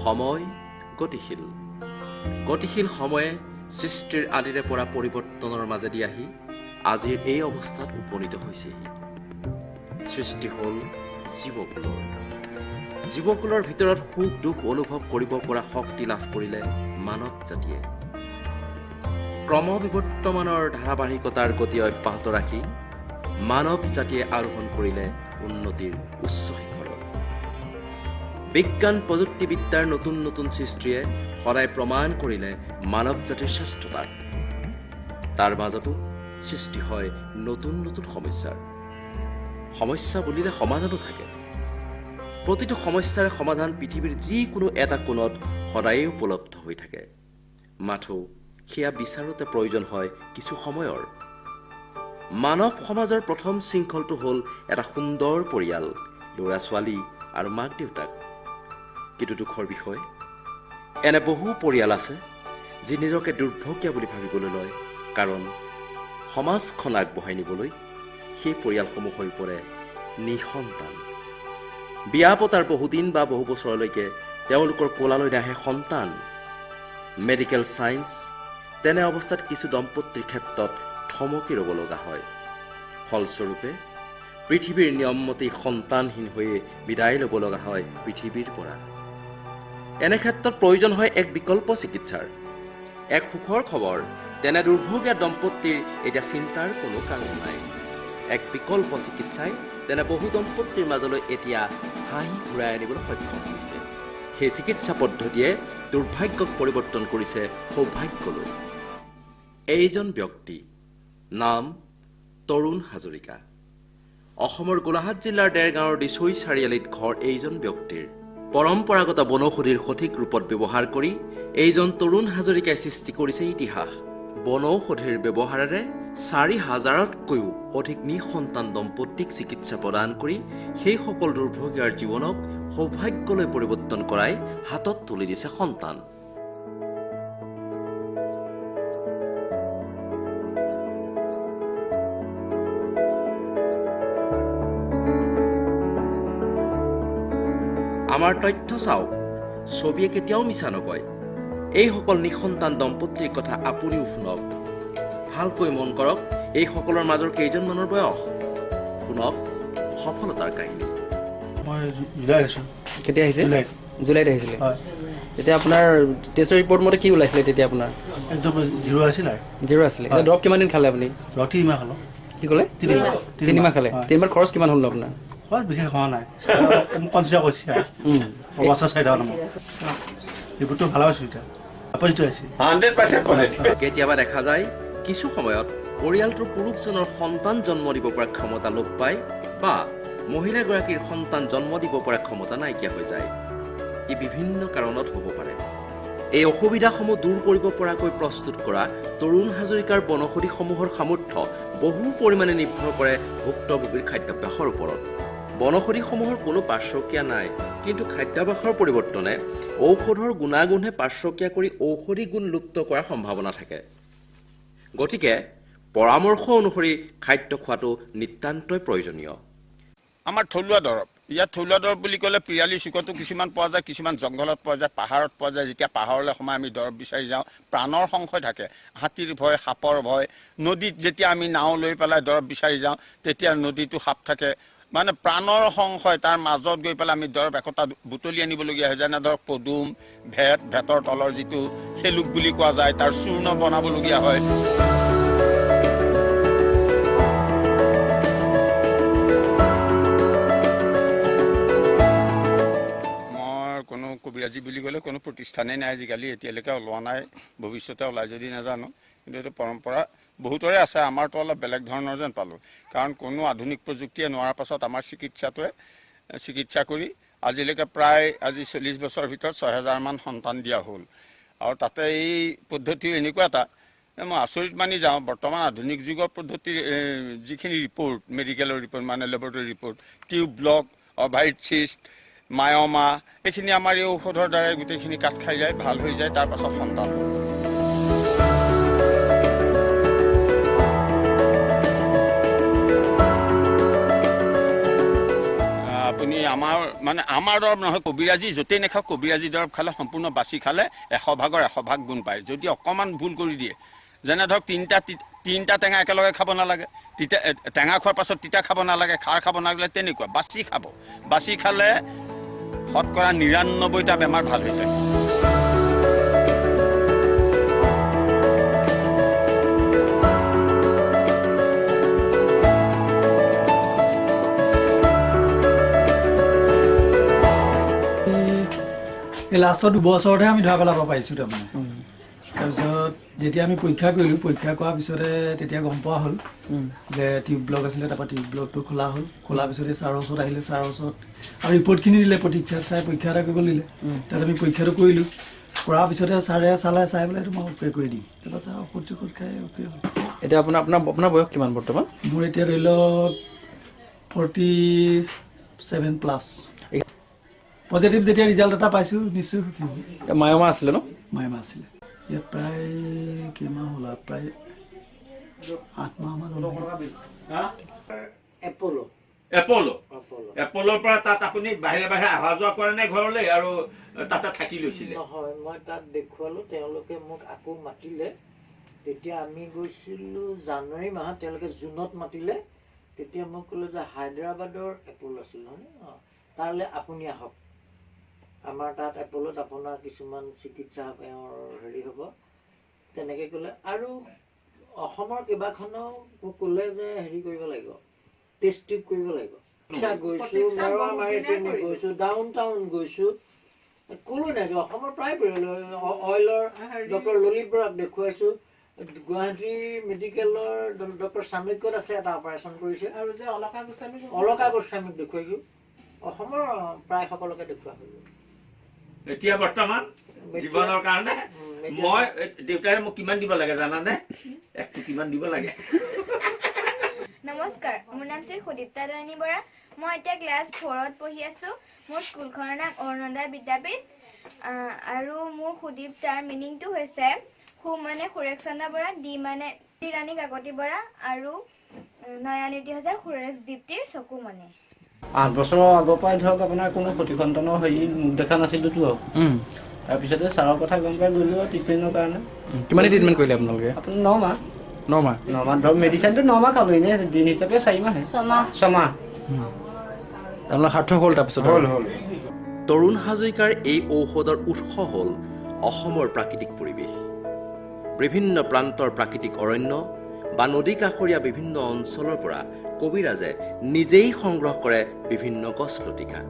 সময় গতিশীল। গতিশীল সময়ে সৃষ্টিৰ আদিৰে পৰা পৰিৱৰ্তনৰ মাজেদি আহি আজিৰ এই অৱস্থাত উপনীত হৈছেহি। সৃষ্টি হ'ল জীৱকুলৰ। জীৱকুলৰ ভিতৰত সুখ দুখ অনুভৱ কৰিব পৰা শক্তি লাভ কৰিলে মানৱ জাতিয়ে। ক্ৰমবিৱৰ্তমানৰ ধাৰাবাহিকতাৰ গতি অব্যাহত ৰাখি মানৱ জাতিয়ে আৰোহণ কৰিলে উন্নতিৰ উচ্চ শিখৰত। বিজ্ঞান প্ৰযুক্তিবিদ্যাৰ নতুন নতুন সৃষ্টিয়ে সদায় প্ৰমাণ কৰিলে মানৱ জাতিৰ শ্ৰেষ্ঠতাক। তাৰ মাজতো সৃষ্টি হয় নতুন নতুন সমস্যাৰ। সমস্যা বুলিলে সমাধানো থাকে। প্ৰতিটো সমস্যাৰে সমাধান পৃথিৱীৰ যিকোনো এটা কোণত সদায়েই উপলব্ধ হৈ থাকে, মাথো সেয়া বিচাৰোঁতে প্ৰয়োজন হয় কিছু সময়ৰ। মানৱ সমাজৰ প্ৰথম শৃংখলটো হ'ল এটা সুন্দৰ পৰিয়াল, ল'ৰা ছোৱালী আৰু মাক দেউতাক। কিন্তু দুখৰ বিষয়, এনে বহু পৰিয়াল আছে যি নিজকে দুৰ্ভগীয়া বুলি ভাবিবলৈ লয়, কাৰণ সমাজখন আগবঢ়াই নিবলৈ সেই পৰিয়ালসমূহ হৈ পৰে নিঃসন্তান। বিয়া পতাৰ বহুদিন বা বহু বছৰলৈকে তেওঁলোকৰ কোলালৈ নাহে সন্তান। মেডিকেল ছায়েন্স তেনে অৱস্থাত কিছু দম্পতীৰ ক্ষেত্ৰত থমকি ৰ'ব লগা হয়। ফলস্বৰূপে পৃথিৱীৰ নিয়মমতেই সন্তানহীন হৈয়ে বিদায় ল'ব লগা হয় পৃথিৱীৰ পৰা। এনে ক্ষেত্ৰত প্ৰয়োজন হয় এক বিকল্প চিকিৎসাৰ। এক সুখৰ খবৰ, তেনে দুৰ্ভগীয়া দম্পতীৰ এতিয়া চিন্তাৰ কোনো কাৰণ নাই। এক বিকল্প চিকিৎসাই তেনে বহু দম্পতীৰ মাজলৈ এতিয়া হাঁহি ঘূৰাই আনিবলৈ সক্ষম হৈছে। সেই চিকিৎসা পদ্ধতিয়ে দুৰ্ভাগ্যক পৰিৱৰ্তন কৰিছে সৌভাগ্যলৈ। এইজন ব্যক্তি, নাম তৰুণ হাজৰিকা। অসমৰ গোলাঘাট জিলাৰ দেৰগাঁৱৰ দিচৈ চাৰিআলিত ঘৰ এইজন ব্যক্তিৰ। পৰম্পৰাগত বনৌষধিৰ সঠিক ৰূপত ব্যৱহাৰ কৰি এইজন তৰুণ হাজৰিকাই সৃষ্টি কৰিছে ইতিহাস। বনৌষধিৰ ব্যৱহাৰেৰে 4000তকৈও অধিক নিঃসন্তান দম্পতীক চিকিৎসা প্ৰদান কৰি সেইসকল দুৰ্ভগীয়াৰ জীৱনক সৌভাগ্যলৈ পৰিৱৰ্তন কৰাই হাতত তুলি দিছে সন্তান। আমাৰ তথ্য চাওক, ছবিয়ে কেতিয়াও মিছা নকয়। এইসকল নিঃসন্তান দম্পতীৰ কথা আপুনিও শুনক। ভালকৈ মন কৰক, এইসকলৰ মাজৰ কেইজনমানৰ বয়স। শুনক সফলতাৰ কাহিনী। মই জুলাই আহিছোঁ। কেতিয়া আহিছে? জুলাইত। জুলাইত আহিছিলে? হয়। তেতিয়া আপোনাৰ টেষ্টৰ ৰিপৰ্ট মতে কি ওলাইছিলে তেতিয়া আপোনাৰ? একদম জিৰ' আছিল আৰু। জিৰ' আছিলে। এতিয়া দৰৱ কিমান দিন খালে আপুনি? দৰৱ 3 মাহ খালোঁ। কি ক'লে? 3 মাহ। 3 মাহ খালে? হয়। 3 মাহ খৰচ কিমান হ'ল আপোনাৰ? খৰচ বিশেষ হোৱা নাই, মোক কনচিডাৰ কৰিছে আৰু অৱস্থা চাই থকা মোক ৰিপৰ্টটো ভাল পাইছোঁ, এতিয়া পজিটিভ আহিছে। 100% পজিটিভ। কেতিয়াবা দেখা যায়, কিছু সময়ত পৰিয়ালটোৰ পুৰুষজনৰ সন্তান জন্ম দিব পৰা ক্ষমতা লোপ পায় বা মহিলাগৰাকীৰ সন্তান জন্ম দিব পৰা ক্ষমতা নাইকিয়া হৈ যায়। ই বিভিন্ন কাৰণত হ'ব পাৰে। এই অসুবিধাসমূহ দূৰ কৰিব পৰাকৈ প্ৰস্তুত কৰা তৰুণ হাজৰিকাৰ বনৌষধিসমূহৰ সামৰ্থ্য বহু পৰিমাণে নিৰ্ভৰ কৰে ভুক্তভোগীৰ খাদ্যাভ্যাসৰ ওপৰত। বনৌষধিসমূহৰ কোনো পাৰ্শ্বক্ৰিয়া নাই, কিন্তু খাদ্যাভ্যাসৰ পৰিৱৰ্তনে ঔষধৰ গুণাগুণহে পাৰ্শ্বক্ৰিয়া কৰি ঔষধি গুণ লুপ্ত কৰাৰ সম্ভাৱনা থাকে। গতিকে পৰামৰ্শ অনুসৰি খাদ্য খোৱাটো নিতান্তই প্ৰয়োজনীয়। আমাৰ থলুৱা দৰৱ, ইয়াত থলুৱা দৰৱ বুলি ক'লে পিৰালি চুকতো কিছুমান পোৱা যায়, কিছুমান জংঘলত পোৱা যায়, পাহাৰত পোৱা যায়। যেতিয়া পাহাৰলৈ সোমাই আমি দৰৱ বিচাৰি যাওঁ, প্ৰাণৰ সংশয় থাকে, হাতীৰ ভয়, সাপৰ ভয়। নদীত যেতিয়া আমি নাও লৈ পেলাই দৰৱ বিচাৰি যাওঁ, তেতিয়া নদীতো সাপ থাকে। মানে প্ৰাণৰ সংশয়, তাৰ মাজত গৈ পেলাই আমি দৰৱ একোটা বুটলি আনিবলগীয়া হৈ যায়। যেনে ধৰক পদুম, ভেট, ভেটৰ তলৰ যিটো শেলুক বুলি কোৱা যায়, তাৰ চূৰ্ণ বনাবলগীয়া হয়। মই কোনো কবিৰাজী বুলি ক'লে কোনো প্ৰতিষ্ঠানেই নাই আজিকালি, এতিয়ালৈকে ওলোৱা নাই, ভৱিষ্যতে ওলাই যদি নাজানো। কিন্তু এইটো পৰম্পৰা বহুতৰে আছে, আমাৰতো অলপ বেলেগ ধৰণৰ যেন পালোঁ। কাৰণ কোনো আধুনিক প্ৰযুক্তিয়ে নোৱাৰাৰ পাছত আমাৰ চিকিৎসাটোৱে চিকিৎসা কৰি আজিলৈকে প্ৰায় আজি 40 বছৰৰ ভিতৰত 6000মান সন্তান দিয়া হ'ল। আৰু তাতে এই পদ্ধতিও এনেকুৱা এটা যে মই আচৰিত মানি যাওঁ। বৰ্তমান আধুনিক যুগৰ পদ্ধতিৰ যিখিনি ৰিপৰ্ট, মেডিকেলৰ ৰিপৰ্ট, মানে লেবৰেটৰী ৰিপৰ্ট, টিউব ব্লক, অভাৰিত চিষ্ট, মায়মা, এইখিনি আমাৰ এই ঔষধৰ দ্বাৰাই গোটেইখিনি কাট খাই যায়, ভাল হৈ যায়, তাৰ পাছত সন্তান হয়। আপুনি আমাৰ মানে আমাৰ দৰৱ নহয়, কবিৰাজী য'তেই নাখাওক, কবিৰাজী দৰৱ খালে সম্পূৰ্ণ বাচি খালে 100 ভাগৰ 100 ভাগ গুণ পায়। যদি অকণমান ভুল কৰি দিয়ে, যেনে ধৰক তিনিটা টেঙা একেলগে খাব নালাগে, তিতা টেঙা খোৱাৰ পাছত তিতা খাব নালাগে, খাৰ খাব নালাগে, তেনেকুৱা বাচি খাব। বাচি খালে শতকৰা 99টা বেমাৰ ভাল হৈ যায়। এই লাষ্টৰ 2 বছৰতহে আমি ধৰা পেলাব পাৰিছোঁ তাৰমানে। তাৰপিছত যেতিয়া আমি পৰীক্ষা কৰিলোঁ, পৰীক্ষা কৰাৰ পিছতে তেতিয়া গম পোৱা হ'ল যে টিউব ব্লক আছিলে। তাৰপৰা টিউব ব্লকটো খোলা হ'ল। খোলাৰ পিছতে ছাৰৰ ওচৰত আহিলে। ছাৰৰ ওচৰত আৰু ৰিপৰ্টখিনি দিলে। প্ৰতীক্ষাত চাই পৰীক্ষা এটা কৰিব দিলে। তাত আমি পৰীক্ষাটো কৰিলোঁ। কৰাৰ পিছতে ছাৰে চালে, চাই পেলাই এইটো মই অ'কে কৰি দিম। তাৰপৰা ছাৰ ঔষধ চৌষধ খাই অ'কে হ'ল। এতিয়া আপোনাৰ বয়স কিমান বৰ্তমান? মোৰ এতিয়া ধৰি লওক 47 প্লাছ। পজিটিভ যেতিয়া ৰিজাল্ট এটা পাইছোঁ, নিশ্চয় সুখী হ'ম। মায়মা আছিলে ন? মাইমা আছিলে। ইয়াত প্ৰায় কেইমাহ হ'ল আৰু, প্ৰায় 8 মাহমান হ'ল। এপ'ল'। এপ'ল'। এপ'ল'। এপ'লৰ পৰা তাত আপুনি বাহিৰে বাহিৰে অহা যোৱা কৰে নে ঘৰলৈ আৰু তাতে থাকি লৈছিলে? নহয়, মই তাত দেখুৱালোঁ। তেওঁলোকে মোক আকৌ মাতিলে। তেতিয়া আমি গৈছিলোঁ জানুৱাৰী মাহত, তেওঁলোকে জুনত মাতিলে। তেতিয়া মোক ক'লে যে হায়দৰাবাদৰ এপ'ল আছিল নহয়নে, অঁ, তালৈ আপুনি আহক, আমাৰ তাত এপ'লত আপোনাৰ কিছুমান চিকিৎসা এওঁৰ হেৰি হ'ব, তেনেকৈ ক'লে। আৰু অসমৰ কেইবাখনো মোক ক'লে যে হেৰি কৰিব লাগিব, টেষ্ট টিউব কৰিব লাগিব। গৈছোঁ মেৰ'মাৰিত গৈছোঁ, ডাউন টাউন গৈছোঁ, ক'লো নাই যোৱা। অসমৰ প্ৰায় অইলৰ ডক্টৰ ললিত বৰাক দেখুৱাইছোঁ। গুৱাহাটী মেডিকেলৰ ডক্টৰ চাণক্যত আছে, এটা অপাৰেশ্যন কৰিছে। আৰু যে অলকা গোস্বামী। অলকা গোস্বামীক দেখুৱাইছোঁ। অসমৰ প্ৰায় সকলোকে দেখুওৱা হৈ গ'ল। এতিয়া বৰ্তমান জীৱনৰ কাৰণে মই দেউতাৰে মোক কিমান দিব লাগে জানানে? 1 কোটিমান দিব লাগে। নমস্কাৰ, মোৰ নাম শ্ৰী সুদীপ্তা দয়নী বৰা। মই এতিয়া ক্লাছ 4ত পঢ়ি আছোঁ। মোৰ স্কুলখনৰ নাম অৰুণোদয় বিদ্যাপীঠ। আৰু মোৰ সুদীপ্তাৰ মিনিংটো হৈছে সু মানে সুৰেশ চন্দ্ৰ বৰা, দি মানে ৰাণী কাকতি বৰা আৰু নয়নীতি হৈছে সুৰেশ দীপ্তিৰ চকুমণি। 8 বছৰৰ আগৰ পৰাই ধৰক আপোনাৰ কোনো সতি সন্তানৰ হেৰি মুখ দেখা নাছিলোঁতো আৰু। তাৰপিছতে ছাৰৰ কথা গম পাই গ'লোঁ আৰু ট্ৰিটমেণ্টৰ কাৰণে। কিমানে ট্ৰিটমেণ্ট কৰিলে আপোনালোকে? আপুনি 9 মাহ। 9 মাহ? 9 মাহ ধৰক মেডিচিনটো 9 মাহ খালোঁ, এনেই দিন হিচাপে 4 মাহে। ছমাহ। 6 মাহ। আপোনালোক সাৰ্থক হ'ল তাৰপিছত? হ'ল, হ'ল। তৰুণ হাজৰিকাৰ এই ঔষধৰ উৎস হ'ল অসমৰ প্ৰাকৃতিক পৰিৱেশ। বিভিন্ন প্ৰান্তৰ প্ৰাকৃতিক অৰণ্য বা নদী কাষৰীয়া বিভিন্ন অঞ্চলৰ পৰা কবিৰাজে নিজেই সংগ্ৰহ কৰে বিভিন্ন গছ লতিকা।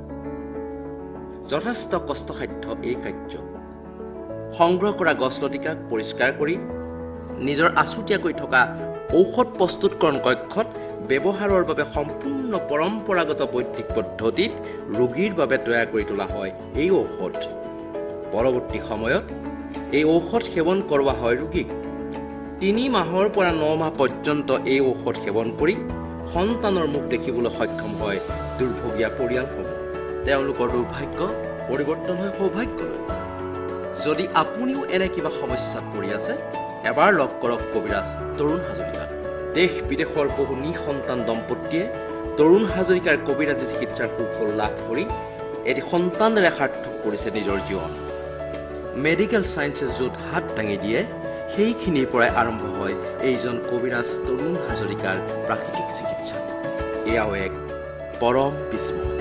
যথেষ্ট কষ্টসাধ্য এই কাৰ্য। সংগ্ৰহ কৰা গছ লতিকাক পৰিষ্কাৰ কৰি নিজৰ আছুতীয়াকৈ থকা ঔষধ প্ৰস্তুতকৰণ কক্ষত ব্যৱহাৰৰ বাবে সম্পূৰ্ণ পৰম্পৰাগত বৈদিক পদ্ধতিত ৰোগীৰ বাবে তৈয়াৰ কৰি তোলা হয় এই ঔষধ। পৰৱৰ্তী সময়ত এই ঔষধ সেৱন কৰোৱা হয় ৰোগীক। 3 মাহৰ পৰা 9 মাহ পৰ্যন্ত এই ঔষধ সেৱন কৰি সন্তানৰ মুখ দেখিবলৈ সক্ষম হয় দুৰ্ভগীয়া পৰিয়ালসমূহ। তেওঁলোকৰ দুৰ্ভাগ্য পৰিৱৰ্তন হয় সৌভাগ্যলৈ। যদি আপুনিও এনে কিবা সমস্যাত পৰি আছে, এবাৰ লগ কৰক কবিৰাজ তৰুণ হাজৰিকাক। দেশ বিদেশৰ বহু নিঃসন্তান দম্পতীয়ে তৰুণ হাজৰিকাৰ কবিৰাজী চিকিৎসাৰ সুফল লাভ কৰি এটি সন্তানেৰে সাৰ্থক কৰিছে নিজৰ জীৱন। মেডিকেল ছায়েন্সে য'ত হাত দাঙি দিয়ে, সেইখিনিৰ পৰাই আৰম্ভ হয় এইজন কবিৰাজ তৰুণ হাজৰিকাৰ প্ৰাকৃতিক চিকিৎসা। এয়াও এক পৰম বিস্ময়।